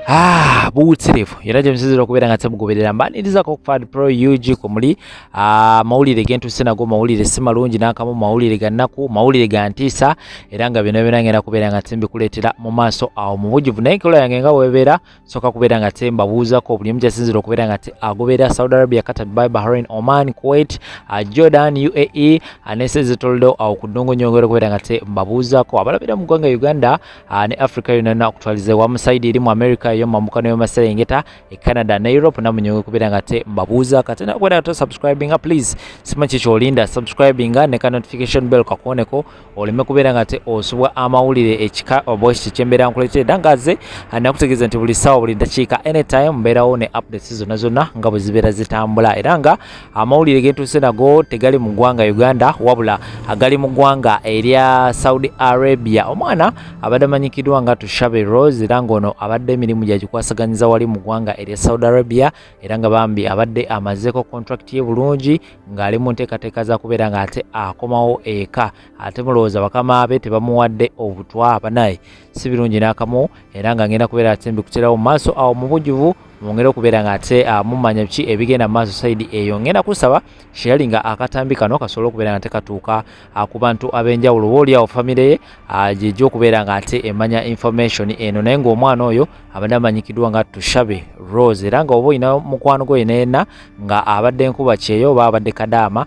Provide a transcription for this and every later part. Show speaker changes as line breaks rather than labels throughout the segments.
Ah, buwutsirivu era gyemusinzira okubeera nga temugoberera mbaniriza ku Fad Pro UG kumuli amawulire gentuse nago mawulire si malungi n'akamu, mawulire ga nnaku, mawulire ga ntiisa, era nga byonna byonna ngenda kubeera nga tembikuleetera mu maaso awo mu bujjuvu. Naye enkola yange nga webeera, soka kubeera nga te mbabuuzako buli omu kyasinzira okubeera nga te agoberera Saudi Arabia, Qatar, Dubai, Bahrain, Oman, Kuwait, Jordan, UAE n'ensi ezitoloddewo awo ku ddungu. Nyongera okubeera nga te mbabuuzaako abalabira mu ggwanga Uganda ne Africa yonna okutwaliza ewamu, side eri mu America, eyo mambuka neyo maserengeta e Canada ne Europe, namwe nyongera okubeera nga te mbabuuzaako. Ate nakubeera nga te subscribinga, please, simanyi kikyolinda, subscribinga ne ka notification bell kakoneko, oleme kubeera nga te osubwa amawulire ekika oba ekiki kyembeera nkuleetera. Era nga ze nakutegeeza nti buli ssaawa, buli ddakiika, anytime mbeerawo ne updates zonna zonna nga bwe zibeera zitambula. Era nga amawulire gentuuse nago tegali mu ggwanga Uganda, wabula agali mu ggwanga erya Saudi Arabia. Omwana abadde amanyikiddwa nga Tushabe Rose, era ng'ono abadde emirimu gyagikwasaganyiza wali mu ggwanga erya Saudi Arabia, era nga bambi abadde amazeeko contract ye bulungi, ng'ali mu nteekateeka za kubeera ng'ate akomawo eka. Ate mulowooza bakama be tebamuwadde obutwa? Banaye si birungi n'akamu. Era nga ngenda kubeera ate mbikuterawo mu maaso awo mu bujjuvu, mwongere okubeera nga ate mumanya biki ebigenda mu maaso side eyo. Ngenda kusaba sharinga akatambi kano kasobole okubeera nga tekatuuka ku bantu ab'enjawulo, oba oliawo famire ye gyejja okubeera nga ate emanya information eno. Naye ng'omwana oyo abadde amanyikiddwa nga Tushabe Rose, era nga oba olina mukwano gwe yenna yenna nga abadde nkuba kyeyo oba abadde kadaama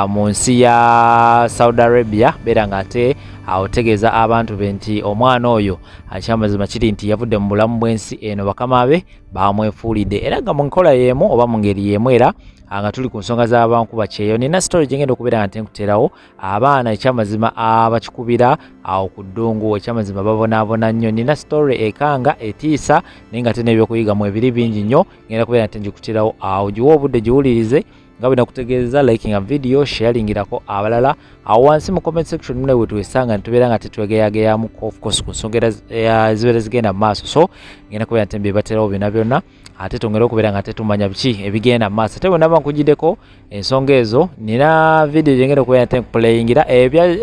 mu nsi ya Saudi Arabia, beera nga ate otegeeza abantu be nti omwana oyo akyamazima kiri nti yavudde mu bulamu bw'ensi eno, bakama be bamwefuulidde. Era nga mu nkola y'emu oba mu ngeri y'emu, era nga tuli ku nsonga z'abankuba kyeyo, nina story gyengenda okubeera nga ntenkuterawo. Abaana ekyamazima abakikubira awo ku ddungu, ekyamazima babonaabona nnyo. Nina story ekanga etiisa, naye nga te n'ebyokuyigamu ebiri bingi nnyo. Ngenda kubeera nte ngikuterawo awo, giwe obudde giwulirize. Nga bwe nakutegeeza, likinga video, sharingirako abalala. Awo wansi mu comment section mune we twesanga nitubeera nga tetwegeyageyamu, of course, ku nsonga era zibeera zigenda mu maaso. So ngenda kubeera nte mbibaterawo byonna byonna, ate twongere okubeera nga tetumanya biki ebigenda mu maaso. Ate bwe naba nkugiddeko ensonga ezo, nina video gyengenda okubeera nte nkuplayingira ebya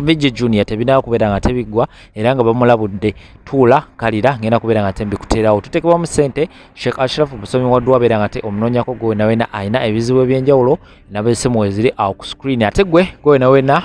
VJ Junior tebinaba kubeera nga tebiggwa, era nga bamulabudde tuula kalira. Ngenda kubeera nga te mbikuteerawo. Tuteekebwamu ssente Sheikh Ashraf, musomi wa ddwa, beera nga te omunoonyako gwe wena wena alina ebizibu ebyenjawulo. Namba essimu weziri awo ku screen. Ate gwe wena wena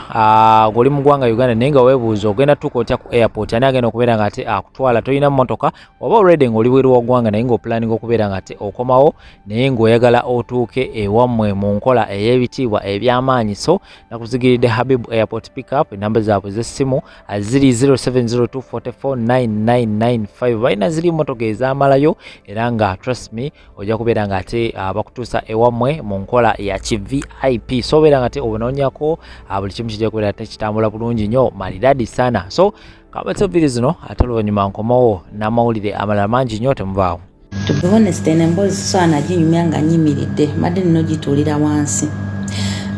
ng'oli mu ggwanga Uganda, naye nga weebuuza ogenda tuuka otya ku airport, ani agenda okubeera nga ate akutwala, tolina mmotoka, oba already ng'oli bweru wa ggwanga naye ng'oplaninga okubeera nga ate okomawo, naye ng'oyagala otuuke ewammwe mu nkola ey'ebitiibwa eby'amaanyi, so nakuzigiridde Habib Airport Pickup. Enamba zaabwe z'essimu ziri 0702449995. Balina ziri mmotoka ezamalayo, era nga trust me, ojja kubeera nga ate bakutuusa ewammwe mu nkola ya ki VIP. So obeera nga ate obunoonyako, buli kimu kijja kubeera ate kitambula bulungi nnyo, maridadi sana. So kabate video zino, ate oluvannyuma nkomawo n'amawulire amalala mangi nnyo. Temuvaawo.
To be honest, eno emboozi sobola naginyumya nga nyimiridde, mbadde nina ogituulira wansi.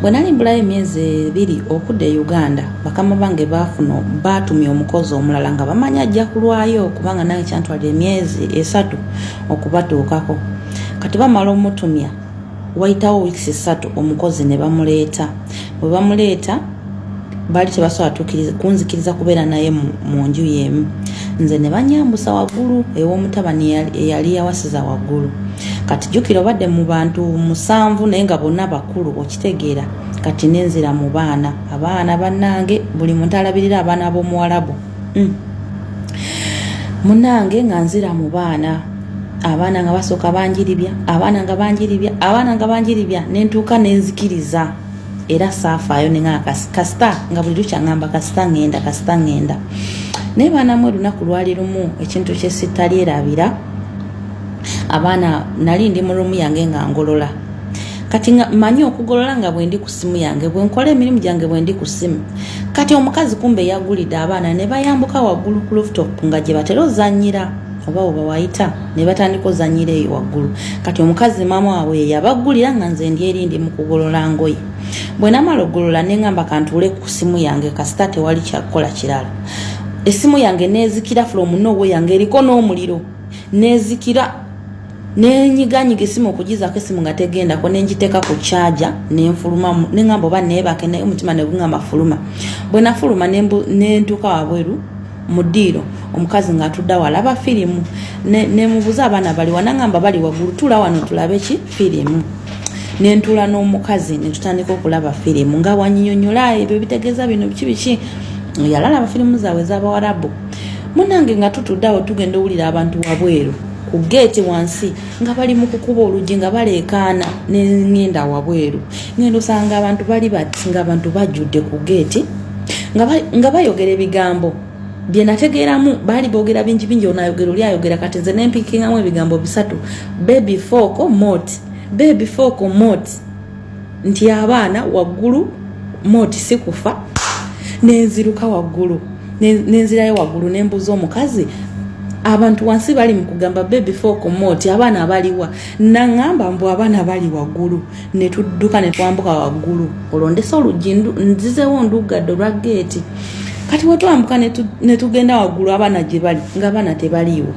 Bwe nali mbulayo emyezi 2 okudda e Uganda, bakama bange baafuna baatumya omukozi omulala nga bamanyi ajja kulwayo, kubanga nange kyantwalira emyezi 3 okubatuukako. Kati bamala omutumya, wayitawo wiikisi 3, omukozi ne bamuleeta. Bwe bamuleeta, baali tebasobola kunzikiriza kubeera naye mu nju y'emu. Nze ne banyambusa waggulu ew'omutabani eyali yawasiza waggulu. Kati jjukira obadde mu bantu musanvu, naye nga bonna bakulu, okitegeera? Kati nenzira mu baana, abaana bannange, buli muntu alabirira abaana b'omuwalabu. Munange nga nzira mu baana, abaana nga basooka banjiribya, abaana nga banjiribya, abaana nga banjiribya, nentuuka nenzikiriza. Era saafaayo, nenga kasita nga buli lukya ngamba kasita ngenda, kasita ngenda. Naye baanamu, olunaku lwali lumu ekintu kyesitalyerabira. Abaana, nali ndi mu room yange nga ngolola. Kati nga manyi okugolola nga bwe ndi ku ssimu yange, bwe nkola emirimu gyange bwe ndi ku ssimu. Kati omukazi kumbe yagulidde abaana ne bayambuka waggulu ku rooftop nga gye batera ozanyira, oba oba wayita, ne batandika ozanyira eyo waggulu. Kati omukazi maama waabwe ye yabaggulira, nga nze ndi eri ndi mu kugolola ngoye. Bwe namala okugolola, ne ŋŋamba kantuule ku ssimu yange, kasita tewali kyakukola kirala. Essimu yange neezikira from nowhere, yange eriko n'omuliro, neezikira. Nenyiganyiga esimu okugizaako, esimu nga tegendako. Nenjiteeka ku charger, nenfuluma, neŋŋamba oba neebake, naye omutima ne guŋŋamba fuluma. Bwe nafuluma, nentuuka wabweru. Mu ddiiro omukazi ng'atudde awo alaba firimu. Nemubuuza, "Abaana baliwa?" Nangamba, "Bali waggulu, tula wano tulabe ki firimu." Nentula n'omukazi netutandika okulaba firimu nga wanyinyonyola ebyo bitegeeza bino biki biki. Yalalaba firimu zaabwe ez'abawarabu. Munange, nga tutudde awo, tugenda owulira abantu wabweru ku geeti wansi nga bali mu kukuba oluggi nga baleekaana. Nengenda wabweru, ngenda osanga abantu bali bati, nga abantu bajjudde ku geeti nga bayogera ebigambo bye nategeeramu. Baali boogera bingi bingi, ono ayogera, oli ayogera. Kati nze nempikingamu ebigambo bisatu: baby, fok, mot, baby, fok, mot, nti abaana waggulu, mot si kufa. Nenziruka waggulu, nenzirayo waggulu, nembuuza omukazi, "Abantu wansi bali mu kugamba baby, fok, mot, abaana abaliwa?" Naŋŋamba mbu abaana bali waggulu. Netudduka netwambuka waggulu. Olwo ndese oluggi nzizewo nduggadde olwa geeti. Kati wetwambuka netugenda waggulu abaana gye bali, nga abaana tebaliiwo.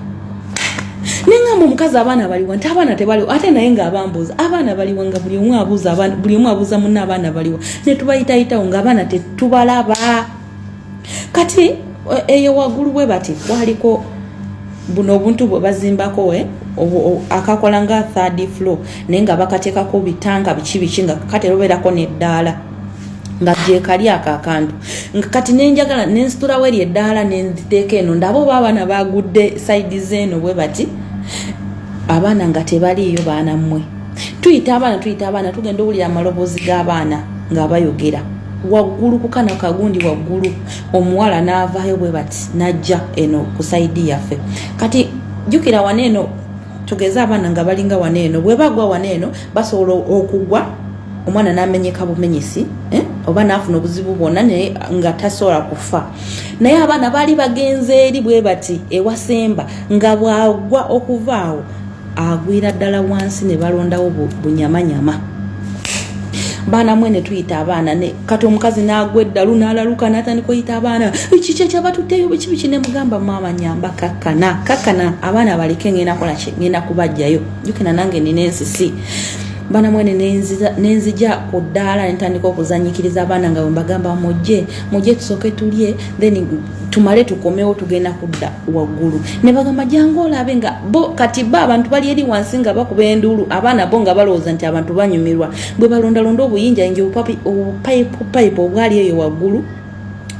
Neŋŋamba omukazi, "Abaana baliwa?" Nti abaana tebaliwo. Ate naye ng'abambuuza, "Abaana baliwa?" Nga buli omu abuuza, buli omu abuuza munne, "Abaana baliwa?" Netubayitayitawo nga abaana tetubalaba. Kati eyo waggulu bwe bati waliko buno obuntu bwe bazimbako akakola nga third floor, naye nga bakateekako bitanka biki biki, nga katera obeerako n'eddaala nga gyekali ako akantu. Nga kati nenjagala nensitulawo eri eddaala nenziteeka eno, ndaba oba abaana bagudde side zeeno bwe bati. Abaana nga tebaliiyo. Baana mmwe, tuyita abaana, tuyita abaana, tugenda owulira amaloboozi g'abaana nga bayogera waggulu ku kana kagundi waggulu. Omuwala n'avaayo bwe bati n'ajja eno ku side yaffe. Kati jjukira wano eno, tugeze abaana nga balinga wano eno, bwe bagwa wano eno basobola okugwa, omwana n'amenyeka bumenyesi, eh? Oba n'afuna obuzibu bwonna, naye nga tasobola kufa. Naye abaana baali bagenze eri bwe bati ewasemba, nga bwagwa okuva awo agwira ddala wansi ne balondawo bunyamanyama. Baana mwe, ne tuyita abaana. Kati omukazi n'agwa eddalu n'alaluka n'atandika oyita abaana, "Kiki ekyabatutteyo? Biki biki?" Ne mugamba, "Maama, nyamba, kakkana, kakkana, abaana baleke, ngenda kola ki, ngenda kubajjayo." Jjukira nange nina ensisi. Baana mwene, nenzija ku ddaala nentandika okuzanyikiriza abaana nga bwe mbagamba, "Mujje, mujje tusooke tulye, then tumale tukomewo, tugenda kudda waggulu." Ne bagamba, "Jangu olabe." Nga bo kati bo abantu bali eri wansi nga bakuba enduulu, abaana bo nga balowooza nti abantu banyumirwa bwe balondalonda obuyinjayinja, obupayipupayipu obwali eyo waggulu,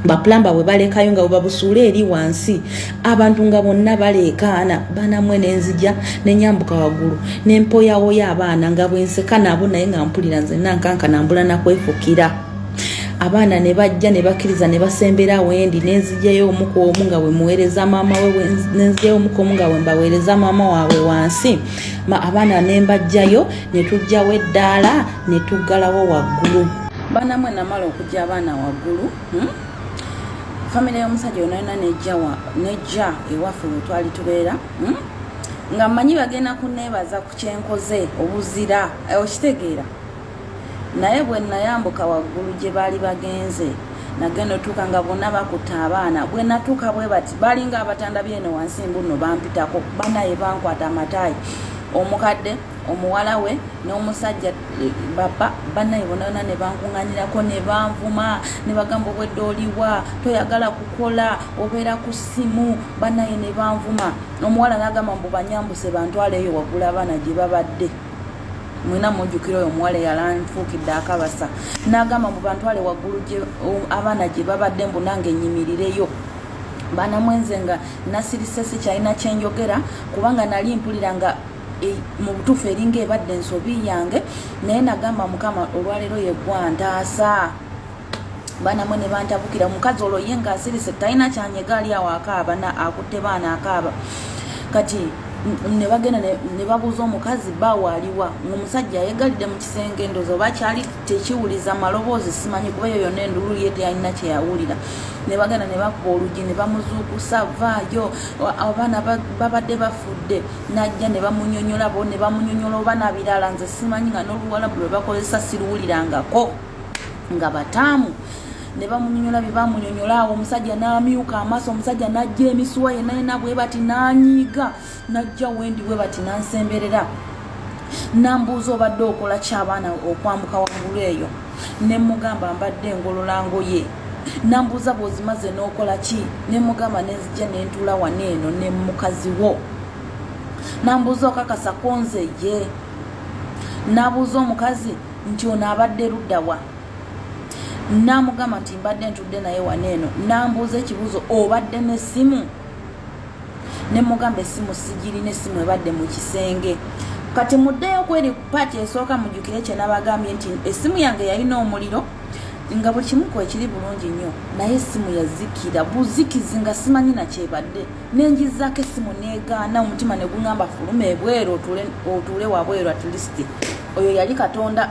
baplumber bwe balekayo nga bwe babusuula eri wansi. Abantu nga bonna baleekaana. Banamwe, nenzija nenyambuka waggulu nempoyawoyo abaana nga bwenseka nabo, naye nga mpulira nzenna nkankana, mbula nakwefukira. Abaana ne bajja ne bakkiriza ne basembera wendi, nenzijjayo omu ku omu nga bwe muweereza maama we, nenzijjayo omu ku omu nga bwe mbaweereza maama waabwe wansi. Abaana ne mbajjayo, ne tujjawo eddaala ne tuggalawo waggulu. Banamwe, namala okujja abaana waggulu, Famire y'omusajja yonna yonna nejja ewaffe we twali tubeera, Nga mmanyi bagenda kuneebaza ku kyenkoze obuzira, okitegeera. Naye bwe nayambuka waggulu gye baali bagenze, nagenda otuuka nga bonna bakutta abaana. Bwe natuuka bwe bati, balinga abatanda byeno wansi, mbuno bampitako. Banaye, bankwata amataayi, omukadde, omuwala we n'omusajja, baba banaye bonna bonna ne bankuŋŋanirako ne banvuma ne bagamba, "Obwedde oliwa? Toyagala kukola, obeera ku ssimu." Banaye, ne banvuma. Omuwala n'agamba mbu banyambuse bantwale eyo waggulu abaana gye babadde. Mwena mujjukira oyo omuwala eyalanfuukidde akabasa. N'agamba mbu bantwale waggulu abaana gye babadde, mbu nange nyimirireyo. Baana mwenze, nga nasirise, sikyalina kyenjogera, kubanga nali mpulira nga mu butuufu eringa ebadde ensobi yange. Naye nagamba, "Mukama, olwaleero yeggwa ntaasa." Baana mwe, ne bantabukira. Omukazi olwo ye ng'asirise, talina kyanyega, ali awo akaaba, akutte baana akaaba. Kati ne bagenda ne babuuza omukazi, "Baawo aliwa?" Ngaomusajja yegalidde mu kisenge, ndoozi oba kyali tekiwuliza maloboozi, simanyi, kuba eyo yonna endulu ye teyalina kyeyawulira. Ne bagenda ne bakuba oluggi ne bamuzuukusa, "Vaayo, abaana babadde bafudde." Najja ne bamunyonyola bo, ne bamunyonyola oba nabirala, nze simanyi, nga n'oluwalabu lwe bakozesa siruwulirangako, nga bataamu. Ne bamunyonyola bye bamunyonyola awo, omusajja n'amyuka amaaso, omusajja n'ajja emisuwa yenna yenna bwe bati, n'anyiiga, n'ajja wendi bwe bati, n'ansemberera, nambuuza, "Obadde okola ki abaana okwambuka waggulu eyo?" Ne mugamba, "Mbadde ngolola ngoye." Nambuuza, "Bw'ozimaze n'okola ki?" Ne mugamba, "Nenzija nentuula wano eno ne mukazi wo." Nambuuza, "Okakasa konze ye?" Nabuuza omukazi nti, "Ono abadde luddawa?" Namugamba nti, "Mbadde ntudde naye wano eno." Nambuuza ekibuuzo, "Obadde n'essimu?" Ne mugamba, "Essimu sigirina, essimu ebadde mu kisenge." Kati muddeyo kweri part esooka, mujjukire kye nabagambye nti essimu yange yalina omuliro, nga buli kimu kwekiri bulungi nnyo, naye essimu yazikira buzikizi nga simanyi nakyebadde. Nenjizaako essimu negaana. Omutima ne guŋŋamba, "Fuluma ebweru, otuule wabweru at least." Oyo yali Katonda.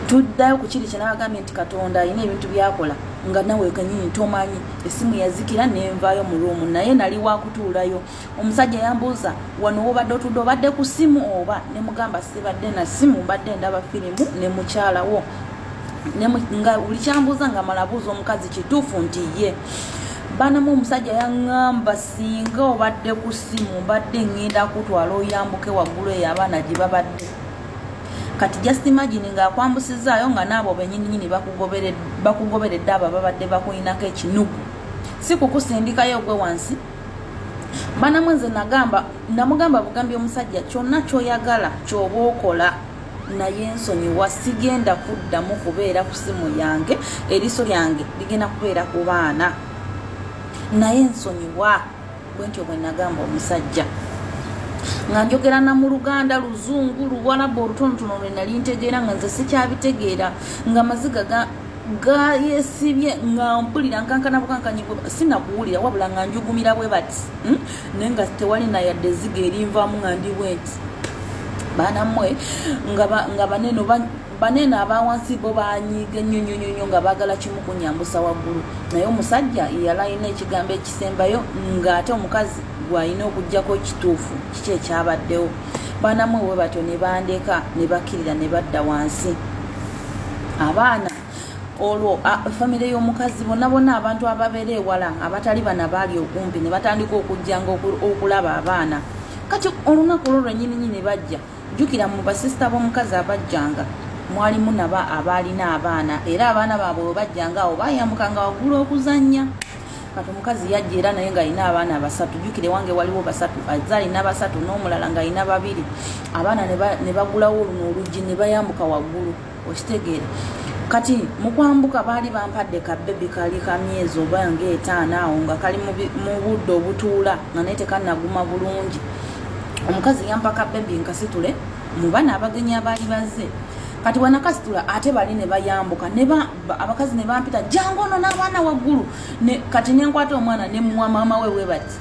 Tuddayo ku kiri kyenabagambye nti Katonda alina ebintu byakola nga nawe kenyini tomanyi. Essimu yazikira, nenvaayo mu room, naye nali wakutuulayo. Omusajja yambuuza, "Wano wobadde otudde, obadde ku ssimu oba?" Nemugamba, "Sibadde na ssimu, mbadde ndaba firimu ne mukyalawo." Nga buli kyambuuza nga mala buuza omukazi kituufu nti ye. Banamu, omusajja yaŋŋamba, "Singa obadde ku ssimu, mbadde ŋŋenda kutwala oyambuke waggulu eyo abaana gye babadde." Kati just imagine ng'akwambusizaayo, nga naabo benyininyini bakugoberedde, abo babadde bakulinako ekinugu, si kukusindikayo gwe wansi. Banamwe, nze nagamba, namugamba bugambi omusajja, "Kyonna kyoyagala kyoba okola, naye nsonyiwa, sigenda kuddamu kubeera ku simu yange, eriiso lyange ligenda kubeera ku baana, naye nsonyiwa." Bwentyo bwe nagamba omusajja, nga njogera na mu Luganda, Luzungu, Luwalabu olutonotono lwe nali ntegeera, nga nze sikyabitegeera, nga amaziga gayesibye, nga mpulira nkankana bukankanyi, sinakuwulira, wabula nga njugumira bwe bati, Naye nga tewali nayadde eziga erinvaamu, nga ndi bwenti. Baana mmwe, nga baneno banene abawansi bo banyiiga ennyo nnyo nnyo, nga baagala kimu, kunyambusa waggulu. Naye omusajja yali alina ekigambo ekisembayo, ng'ate omukazi gwalina okugjako ekituufu kiki ekyabaddewo. Baanamwe, bwe batyo ne bandeka, ne bakkirira ne badda wansi abaana. Olwo famire y'omukazi bonna bonna, abantu ababeera ewala abatali bana baali okumpi, ne batandika okujjanga okulaba abaana. Kati olunaku olwo lwennyininyini bajja, jjukira mu basisita b'omukazi abajjanga mwalimu naba abaalina abaana, era abaana baabwe bwe bajjanga awo bayambukanga waggulu okuzannya. Kati omukazi yajja era naye ng'alina abaana basatu. Jjukire wange waliwo basatu, azze alina basatu n'omulala ng'alina babiri. Abaana ne bagulawo luno oluggi ne bayambuka waggulu, okitegeera? Kati mukwambuka baali bampadde ka baby, kali ka myezi oba ngaetaano awo, nga kali mu budde obutuula, nga naye tekannaguma bulungi. Omukazi yampa ka baby nkasitule mu bana abagenyi abaali bazze. Kati bwanakasitula, ate bali ne bayambuka, abakazi ne bampita, "Jangu ono n'abaana waggulu." Kati nenkwata omwana nemuwa maama we bwe bati,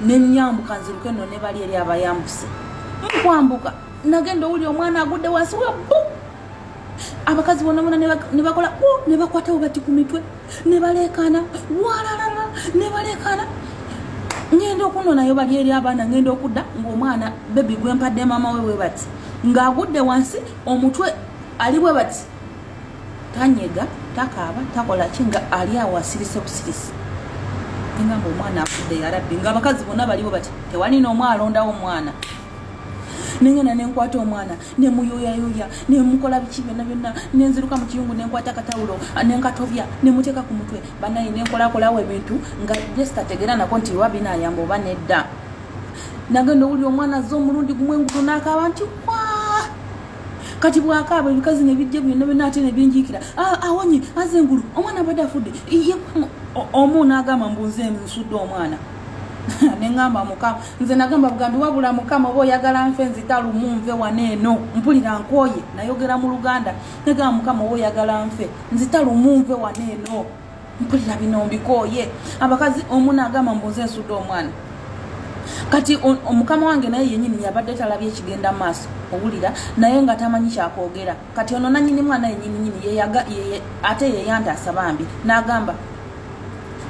nenyambuka nziruke nno ne bali eri abayambuse. Mukwambuka nagenda owuli omwana agudde wansi we bu. Abakazi bonna bonna ne bakola ne bakwatawo bati ku mitwe ne baleekaana, walalala, ne baleekaana. Ngenda okunonayo bali eri abaana, ngenda okudda ng'omwana baby gwempadde maama we bwe bati ng'agudde wansi, omutwe ali bwe bati, tanyega, takaaba, takola ki, nga ali awo asirise busirisi. Ngamba, "Omwana afudde, yarabbi!" Nga abakazi bonna baliwo bati, tewali n'omu alondawo omwana. Nengenda nenkwata omwana, nemuyuyayuya, nemukola biki byonna byonna, nenziruka mu kiyungu, nenkwata akatawulo, nenkatobya, nemuteeka ku mutwe. Banaye, nenkolakolawo ebintu nga jesitategeera nako nti oba binayamba oba nedda. Nagenda owulira omwana azze omulundi gumu engulu n'akaaba nti wa. Kati bwakaaba, ebikazi nebijja byonna byonna, ate nebinjiikira, "Ah, awonye, aze engulu, omwana abadde afudde." Omu n'agamba mbu nze nsudde omwana. Neŋŋamba, "Mukama." Nze nagamba bugambi, "Wabula Mukama, oba oyagala nfe, nzita lumu, nve wano eno, mpulira nkooye." Nayogera mu Luganda, negamba, "Mukama, oba oyagala nfe, nzita lumu, nve wano eno, mpulira bino mbikooye." Abakazi omu n'agamba mbu nze nsudde omwana. Kati omukama wange naye yenyini yabadde talabye ekigenda maaso, owulira, naye nga tamanyi kyakwogera. Kati ono nanyini mwana yenyininyini ate yeyantaasa bambi, n'agamba,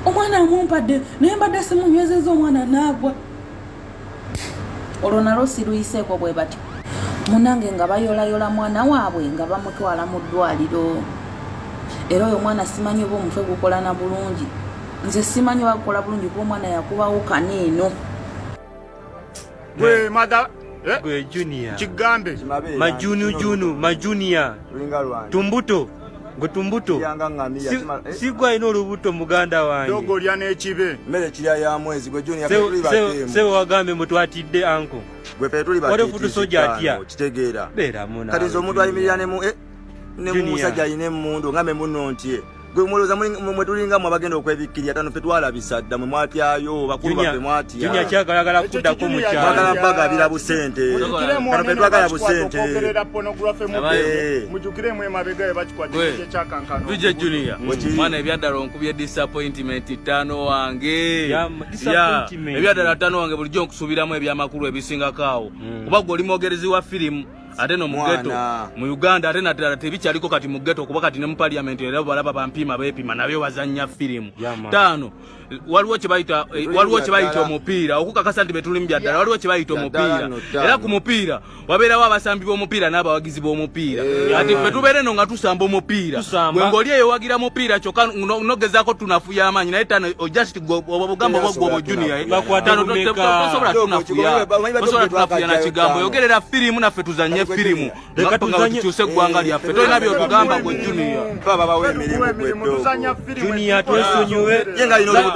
"Omwana amumpadde, naye mbadde simunywezeza, omwana naagwa." Olwo nalwo siruyiseeko bwe batyo munange, nga bayolayola mwana waabwe, nga bamutwala mu ddwaliro. Era oyo omwana simanyi oba omutwe gukola na bulungi, nze simanyi oba gukola bulungi, kuba omwana yakubawo kana eno.
Gwe mother, eh?
Gwe Junior.
Kigambe.
Majunujunu, majunia.
Lulinga lwange.
Tumbuto.
Gwe tumbuto.
Kirya nga ŋŋamiya,
eh? Si gwe alina olubuto muganda wange.
Dogo olya n'ekibe.
Mmere kirya ya mwezi gwe Junior ffe tuli
bateemu. Sebo wagambye mbu twatidde anko.
Gwe ffe tuli
Waliwo futu soja atya.
Kitegeera.
Beeramu
naawe. Kati nze omuntu ayimirira ne mu eh, ne mu musajja alina emmundu nga me munno ntye. Gwe mulowooza mwe tulinga mwe abagenda okwebikkirira tano ffe twalabisa dda mwe mwatyayo bakulu baffe mwatya.
Junior kyagalagala kuddako mu kyalo.
Twagala bagabira busente. Kano ffe twagala busente.
Eh. Mujukiremu emabega ebakikwata ekyakankano.
Vijay Junior. Mwana ebyaddala onkubye disappointment tano wange. Ebyaddala tano wange bulijjo nkusuubiramu ebyamakulu ebisingako awo. Hmm. Kuba gwe oli mwogerezi wa firimu ate no mugeto mu Uganda ate naddala tebikyaliko kati mu ghetto kuba kati ne mu parliament era balaba bampiima beepima nabyo bazannya firimu tano waliwo kyebayita eh, waliwo kyebayita omupiira okukakasa nti betulimu byaddala waliwo kyebayita omupiira era ku mupiira wabeerawo abasambi b'omupiira n'abawagizi b'omupiira eh, ati ffe tubeere eno nga tusamba omupiira gwe ng'oli eyo wagira mupiira kyokka nogezaako tunafuya amaanyi naye tano just obugambo bwaggwe obwo junior eh? tano tosobola tunafuya tosobola tunafuya na kigambo yogerera firimu naffe tuzanye firimu nga tukyuse eggwanga eh, lyaffe tolina byotugamba gwe junior
junior twesonyiwe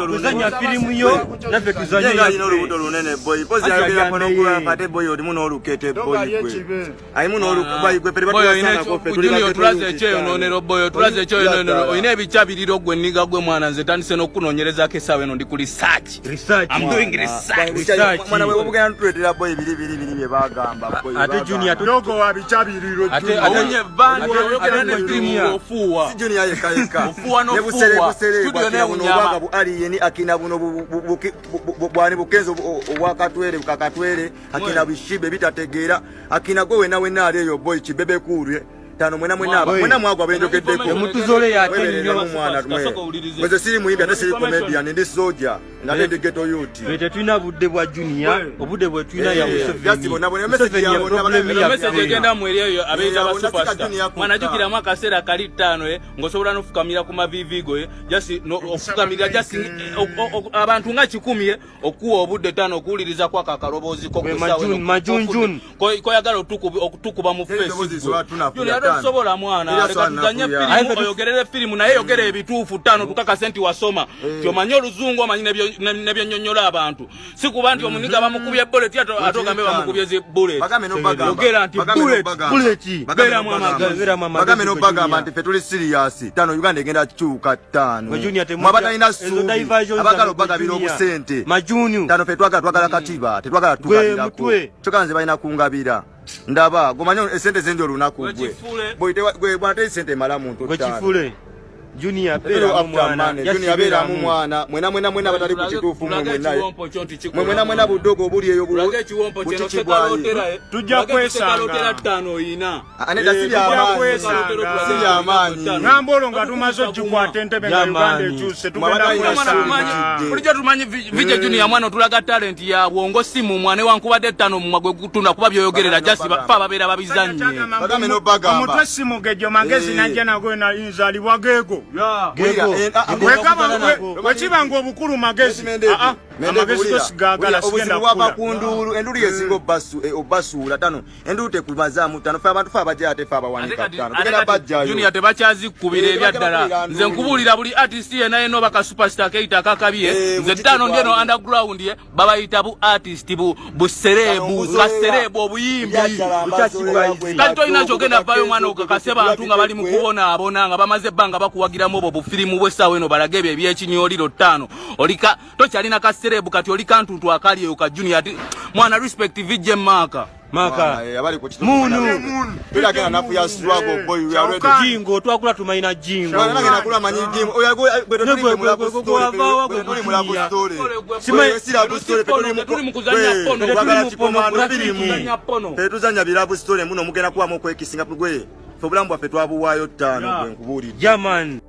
tuzanya firimu yo naffe tuzanye
nga alina olubuto lunene boy pozi ayogera pornography ate boy olimu n'olukete boy gwe alimu n'olukuba gwe fere batuyasanga ko ffe tuli
junior tulaze ekyeyononero boy otulaze ekyeyononero olina ebikyabiriro gwe nniga gwe mwana nze tandise n'okunoonyerezaako essaawa eno ndi ku research
Research.
I'm doing research.
Research.
Mwana we obugenda tuletera boy biri biri biri bye bagamba boy.
Ate junior
dogo wa bichabiriro
ate ate band oyogera ne film ofuwa.
Si junior yeka yeka.
Ofuwa no fuwa.
Studio ne buno obwaga bu alien akina buno bwani bukenzo obwakatwere bukakatwere akina bishibe bitategeera akina gwe wena wena ali eyo boy kibebe kuulwe tano mwena mwena aba mwena mwagwa benjogeddeko
omutuzole yate nnyo
mwana mwe mweze siri muyimbi ate siri comedian ndi soldier nga ndi ghetto youth
ffe tetulina budde bwa junior obudde bwe tulina ya
eh, Museveni bona bona message ya
bona message egenda mu eri eyo abeeta ba superstar mwana jukiramu akaseera kali ttaano eh ngosobola nofukamira ku mavivi go eh just no ofukamira just eh, abantu nga kikumi eh okuwa obudde tano okuwuliriza kwako akaloboozi ko
majunjun
koyagala okutukuba mu feesobola mwana leka tuzanye firimu oyogerere firimu naye yogera ebituufu tano tukakase nti wasoma eh. ti omanyi oluzungu omanyi nebyonyonyola abantu si kuba nti omuniga bamukubye bullet ate ogambe bamukubye zi bullet yogera nti bullet beeramu amagezi
bagambe nobagamba nti fe tuli siriyasi tano uganda egenda kyuka tano mwabatalina suubi abagala obagabira obusente tano fe twagala twagala katiba tetwagala tugabirako kyoka nze balina kungabira ndaba gomanya esente zendi olunaku gwe gwe bwana teri sente emala muntu
tano Junior beera mwana
Junior beera mu mwana mwena mwena mwena batali ku kituufu mwe mwena mwe mwena mwena budogo obuli eyo
bulaga ekiwompo kino sekalotera eh.
tujja kwesanga
tano oyina
aneda eh, si amaanyi si amaanyi
ngamba olwo nga tumaze ogikwata entebe nga Uganda ekyuse tugenda kwesanga
bulijjo tumanyi Vijay Junior mwana otulaga talent ya bwongo si mumwa newankubadde ttano mumwa gwe gutunda kuba byoyogerera just fe ababeera babizannye
omutwe si mugejo magezi eh. najja nago nzalibwa geego
eh, ah, ah,
wekiba nga obukulu magezi ah, amagezi go sigagala sigenda
kula ku nduulu enduulu yesinga eh, obasuula tano enduulu tekubazaamu tano fe abantu fe abajja ate fe abawanika tano tugenda bajjayo
junior tebakyazikubira eh, ebyaddala nze nkubuulira buli artist yena yena oba ka superstar keyita akakabye eh, nze ttaano ndi eno underground ye babayita bu artist bu busereebu kasereebu obuyimbi kati tolina kyogenda vayo mwana okakase bantu nga bali mu kubonaabona nga bamaze ebbanga bakuwagiramu obwo bufirimu bw'essaawa eno balage ebyo ebyekinyoliro ttaano olika tokyalina kasereebu kati oli kantuntu akali eyo ka junior ati mwana respect vj maaka
maka
eh, abali ku kituufu
munu
tera nafu ya struggle boy we are ready
jingo twakula tumayina jingo
nange nakula manyi jingo oya gwe gwe tuli mu love story gwe tuli mu love story
Simanyi-
si love story
tuli mu kuzannya pono
twagala
Tuli mu
kikomando
firimu.
Kuzannya pono.
Fe tuzannya bi love story muno mugenda kubamu okwekisinga gwe fe obulamu bwaffe twabuwaayo ttaano gwe nkubuulidde
yaman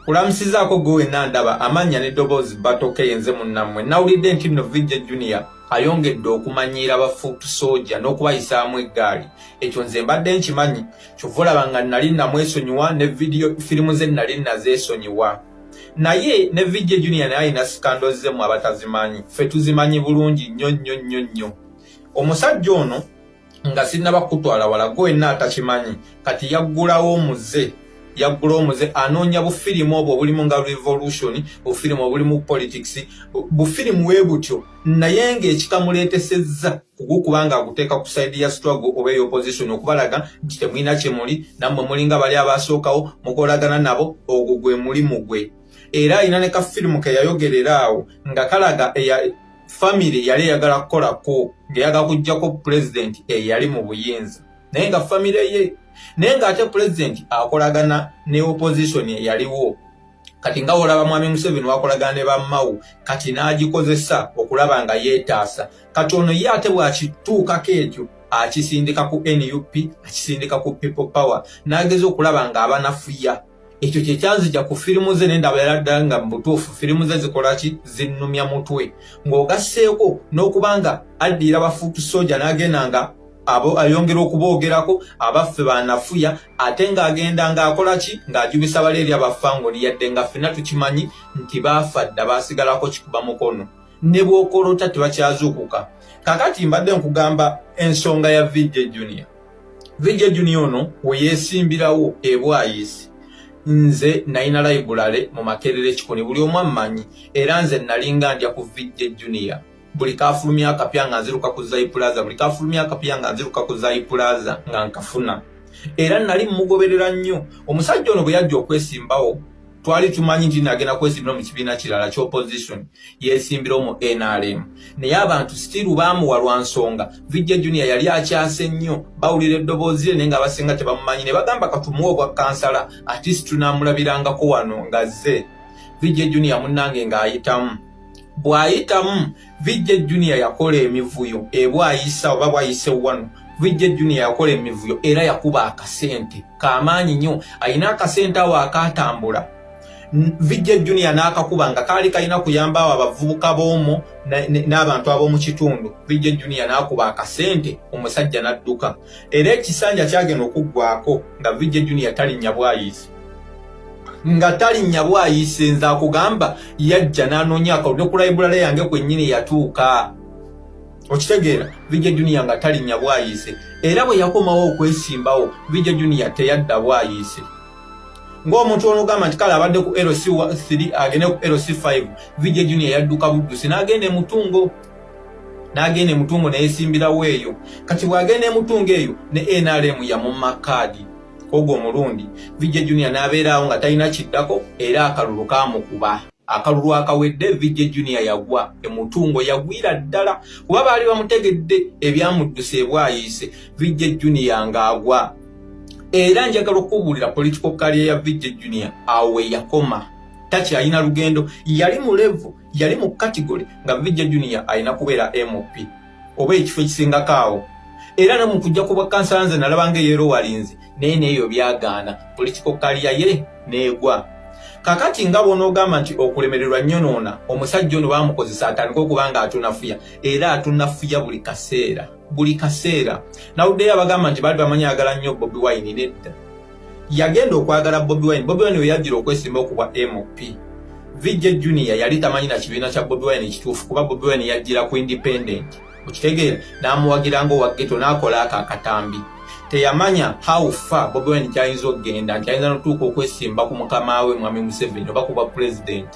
Kulamusizaako gwe wenna ndaba amannya n'eddoboozi Batoke yenze munnammwe. Nawulidde nti nno VJ Junior ayongedde okumanyiira ba foot soldier n'okubayisaamu eggaali. Ekyo nze mbadde nkimanyi kyova olaba nga nnali namwesonyiwa ne vidiyo firimu ze nnali nazeesonyiwa. Naye ne VJ Junior naye alina sikando ze mwe abatazimanyi. Ffe tuzimanyi bulungi nnyo nnyo nnyo nnyo. Omusajja ono Nga sinnaba kukutwala wala, gwe wenna atakimanyi, kati yaggulawo omuze, yaggula omuze, anoonya bufirimu obwo obulimu nga revolution, bufirimu obulimu politics, bufirimu we butyo, naye ng'ekikamuleetesezza kugukuba nga aguteeka ku side ya struggle oba ey'opposition, okubalaga nti temulina kye muli, nammwe mulinga bali abasookawo mukolagana nabo. Ogwo gwe mulimu gwe. Era alina ne kafirimu ke yayogerera awo nga kalaga eya famire yali eyagala kukolako, ng'eyagala kuggyako pulezidenti eyali mu buyinza, naye nga famire ye, naye ng'ate pulezidenti akolagana ne opposition eyaliwo. Kati nga olaba mwami Museveni wakolagana ne bammawu, kati n'agikozesa okulaba nga yeetaasa. Kati ono ye ate bw'akituukako ekyo, akisindika ku NUP, akisindika ku People Power, n'ageza okulaba ng'abanafuya. Ekyo kyekyanzija ku firimu ze, nendaba era ddala nga mu butuufu firimu ze zikola ki, zinnumya mutwe, ng'ogasseeko n'okuba nga addiira ba foot soldier n'agenda nga abo ayongera okuboogerako, abaffe banafuya, ate ng'agenda ng'akola ki, ng'ajubisa bali eri abafangoni, yadde nga ffenna tukimanyi nti baafa dda, baasigalako kikuba mukono ne bw'okolota tebakyazuukuka. Kakati mbadde nkugamba ensonga ya VJ Junior. VJ Junior ono we yeesimbirawo ebwayisi, nze nalina library mu Makerere Kikoni, buli omu ammanyi, era nze nalinga ndya ku VJ Junior. Buli kafulumya akapya nga nziruka ku Zai Plaza, buli kafulumya akapya nga nziruka ku Zai Plaza nga nkafuna, era nali mmugoberera nnyo. Omusajja ono bwe yajja okwesimbawo, twali tumanyi nti nagenda kwesimbira mu kibiina kirala ky'opposition, yeesimbirawo mu NRM, naye abantu still baamuwa lwa nsonga VJ Junior yali akyase nnyo, bawulira eddoboozi lye, naye nga abasinga tebamumanyi, ne bagamba katumuwe obwa kansala, at least tunaamulabirangako wano nga zze. VJ Junior munnange ng'ayitamu, bw'ayitamu, VJ Junior yakola emivuyo ebwayisa oba bwayise wano. VJ Junior yakola emivuyo era yakuba akasente kamaanyi nnyo, ayina akasente awo akatambula. VJ Junior n'akakuba nga kaali kalina kuyamba awo abavubuka b'omwo n'abantu ab'omu kitundu. VJ Junior n'akuba akasente, omusajja n'adduka, era ekisanja kyagenda okuggwako nga VJ Junior talinnya bwayiisi, nga talinnya bwayiise. Nze akugamba, yajja n'anoonya akalulu ne ku library yange kwennyini yatuuka. Okitegeera? VJ Junior nga talinnya bwayiise, era bwe yakomawo okwesimbawo, VJ Junior teyadda bwayiise ng'omuntu onogamba nti kale abadde ku LC3 agende ku LC5. VJ Junior yadduka buddusi n'agenda emutungo, n'agenda emutungo neyesimbirawo eyo. Kati bw'agenda emutungo eyo, ne NRM yamumma kaadi ogwo omulundi. VJ Junior n'abeeraawo nga talina kiddako, era akalulu kamukuba. Akalulu akawedde VJ Junior yagwa emutungo, yagwira ddala, kuba baali bamutegedde ebyamuddusa ebwayiise. VJ Junior ng'agwa, era njagala okubuulira political career ya VJ Junior awo we yakoma, takyalina lugendo. Yali mu level, yali mu category nga VJ Junior alina kubeera MP oba ekifo ekisingako awo, era ne mu kujja ku bwakansala nze nalabanga eyero walinzi, naye neeyo byagaana, political career ye neegwa. Kakati nga bw'onoogamba nti okulemererwa nnyonoona, omusajja ono baamukozesa atandike okuba nga atunafuya, era atunafuya buli kaseera, buli kaseera. Nawuddeyo abagamba nti baali bamanyi ayagala nnyo Bobi Wine. Nedda, yagenda okwagala Bobi Wine, Bobi Wine we yajjira okwesimba okubwa MP, VJ Junior yali tamanyi na kibiina kya Bobi Wine kituufu, kuba Bobi Wine yajjira ku independent, okitegeera, n'amuwagira ng'owa ghetto, n'akola ako akatambi. Teyamanya how far Bobi Wine kyayinza okugenda, nti ayinza notuuka okwesimba ku mukama we mwami Museveni oba kuba president.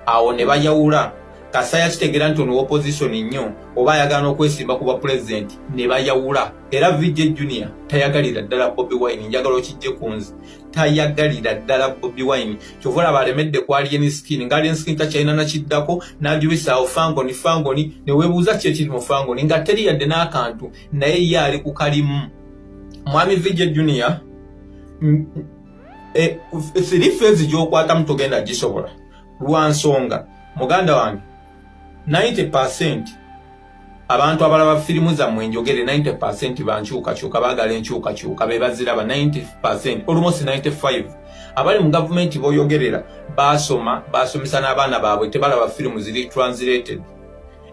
Awo ne bayawula kasa yakitegeera nti ono opposition nnyo oba ayagala n'okwesimba ku bwa president, ne bayawula. Era VJ Junior tayagalira ddala Bobi Wine, njagala okijje ku nze, tayagalira ddala Bobi Wine. Kyova olaba alemedde ku Alien Skin, nga Alien Skin takyalina nakiddako, n'ajubisaawo Fangoni, Fangoni ne weebuuza ki ekiri mu Fangoni nga teri yadde n'akantu, naye ye ali ku kalimu. Mwami VJ Junior, three phase gy'okwatamu togenda gisobola, lwa nsonga muganda wange 90% abantu abalaba firimu zammwe, enjogere, 90% bankyukakyuka, baagala enkyukakyuka, be baziraba 90%, almost 95. Abali mu gavumenti boyogerera basoma, basomesa n'abaana baabwe, tebalaba firimu ziri translated.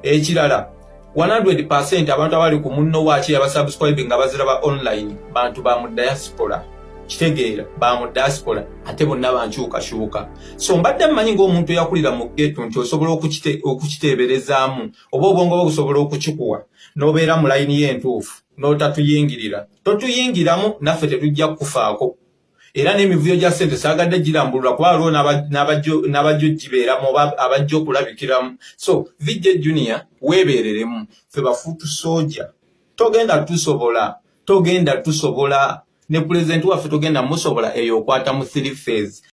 Ekirala, 100% abantu abali ku munno waaki abasubscribe nga baziraba online bantu ba mu diaspora, kitegeera, ba mu diaspora, ate bonna bankyukakyuka. So mbadde mmanyi ng'omuntu eyakulira mu ghetto nti osobola okukiteeberezaamu oba obwongo bwe busobola okukikuwa n'obeera mu layini ye entuufu. N'otatuyingirira, totuyingiramu, naffe tetujja kukufaako. Era n'emivuyo gya ssente saagadde girambulula, kuba waliwo n'abajja ogibeeramu oba abajja okulabikiramu. So VJ Junior, weebeereremu. Ffe ba foot soldier, togenda tusobola, togenda tusobola. Ne pulezidenti waffe togenda musobola. Eyo okwata mu three phase.